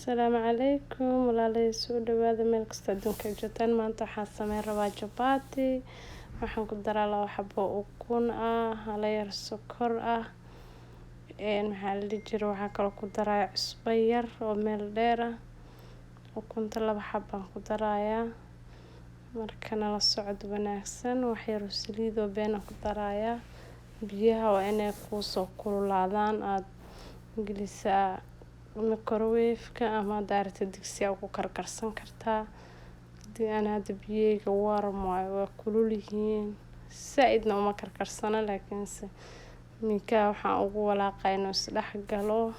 Asalaamu calaykum walaalahay, soo dhawaada meel kasta adduunka ay joogtaan. Maanta waxaan sameyn rabaa jabaati. Waxaan ku daraa laba xabo ukun ah, hala yar sokor ah, maxaa la dhihi jiray, waxaa kaloo ku darayaa cusbo yar oo meel dheer ah. Ukunta laba xabaan ku darayaa. Marka nala socod wanaagsan. Wax yar oo saliid oo been ku darayaa. Biyaha waa inay kuusoo kululaadaan, aad gelisaa microwave-ka ama haddaa rabtid digsi aa ku karkarsan kartaa. Hadii aan hadda biyahayga warm waaye, waa kulul yihiin, zaaidna uma karkarsana, laakiinse minkaa waxaan ugu walaaqaa inuu isdhex galo.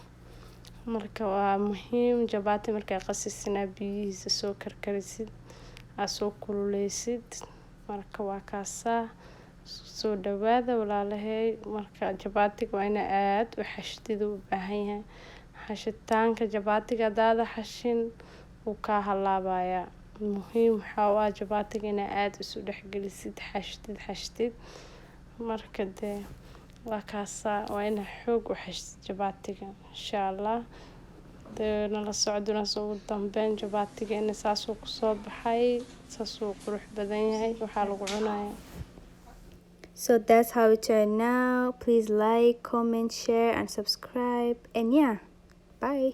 Marka waa muhiim jabaati markaa qasaysid inaad biyihiisa soo karkarisid, aad soo kululeysid. Marka waa kaasaa. Soo dhawaada walaalahay. Marka jabaatiga waa inaa aad u xashtid, u baahan yahay xashitaanka. Jabaatiga hadaada xashin, wuu kaa halaabayaa. Muhiim waxaa u ah jabaatiga inaa aad isu dhexgelisid, xashtid xashtid. Marka dee waa kaasaa, waa inaa xoog u xashtid jabaatiga, insha Allah. Dee nala socod. Ugu dambeyn jabaatigeena saasuu kusoo baxay, saasuu qurux badan yahay. Waxaa lagu cunayaa. So that's how it turned out. Please like, comment, share and subscribe. And yeah, bye.